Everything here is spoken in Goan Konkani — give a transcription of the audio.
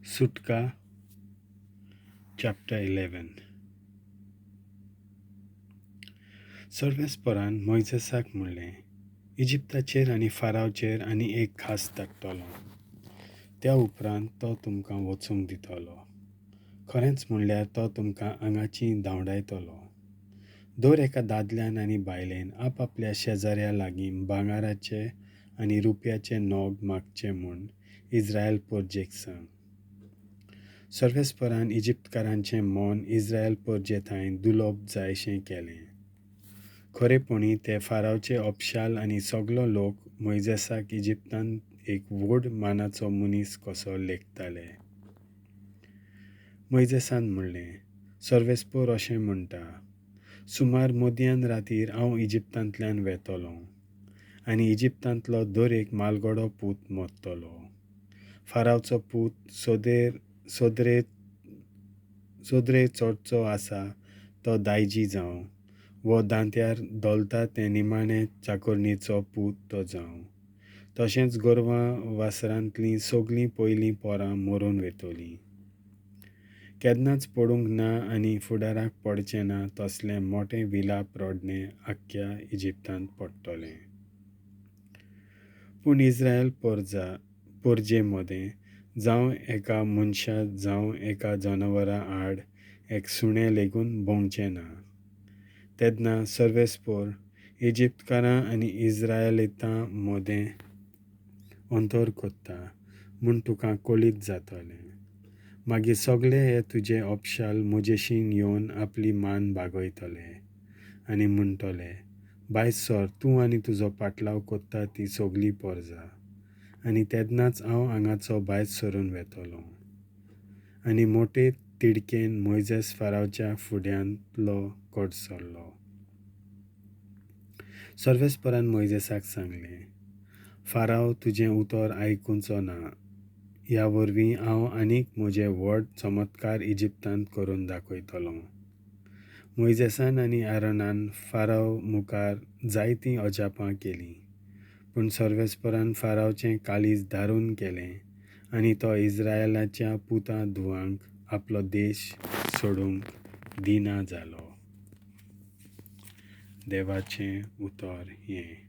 सुटका चॅप्टर 11. सर्वेस्परान मोयजेसाक म्हणलें, इजिप्ताचेर आनी फारावचेर आनी एक खास धाडटलो, त्या उपरांत तो तुमकां वचूंक दितलो. खरेंच म्हणल्यार तो तुमकां हांगाची धांवडायतलो. दर एका दादल्यान आनी बायलेन आपआपल्या शेजाऱ्या लागीं भांगराचे आनी रुप्याचे नग मागचे म्हूण इस्रायल परजेक सांग. सर्वेस्परान इजिप्तकारांचें मन इस्रायल परजे थांय दुलोब जायशें केलें. खरेपणी ते फारावचे अपशाल आनी सगलो लोक मोयजेसाक इजिप्तांत एक व्हड मानाचो मनीस कसो लेखताले. मोयजेसान म्हणलें, सर्वेस्पर अशें म्हणटा, सुमार मध्यान रातीर हांव इजिप्तांतल्यान वेतलों आनी इजिप्तांतलो दर एक मालगडो पूत मरतलो. फारावचो पूत सोदेर सोदरे सोदरे चडचो आसा तो दायजी जावं, वो दांत्यार धोलता तें निमाणें चाकोरणीचो पूत तो जावं. तशेंच गोरवां वासरांतलीं सगलीं पयलीं पोरां मरून वेतलीं. केन्नाच पडूंक ना आनी फुडाराक पडचें ना तसलें मोटें विलाप रडणें आख्ख्या इजिप्तांत पडटलें. पूण इस्रायल परजे मदें जावं एका मनशा जावं एका जनावरा आड एक सुणें लेगून भोंवचें ना. तेन्ना सर्वेस्पर इजिप्तकारां आनी इस्रायलितां मदें अंतर कोत्ता म्हूण तुका कळीत जातलें. मागीर सगळे हे तुजे अपशाल म्हजेशीन येवन आपली मान बागयतले आनी म्हणटले, भायर सर तूं आनी तुजो पाटलाव कोत्ता ती सगली परजा. आनी तेन्नाच हांव हांगाचो भायर सरून वेतलों. आनी मोटे तिडकेन मोयजेस फारावच्या फुड्यांतलो कडसरलो. सर्वेस्परान मोयजेसाक सांगलें, फाराव तुजें उतर आयकुचो ना. ह्या वरवीं हांव आनीक म्हजे व्हड चमत्कार इजिप्तांत करून दाखयतलों. मोयजेसान आनी आरोनान फाराव मुखार जायतीं अजापां केलीं, पूण सर्वेस्परान फारावचें काळीज धारून केलें आनी तो इस्रायलाच्या पुता धुवांक आपलो देश सोडूंक दिना जालो. देवाचें उतर हें.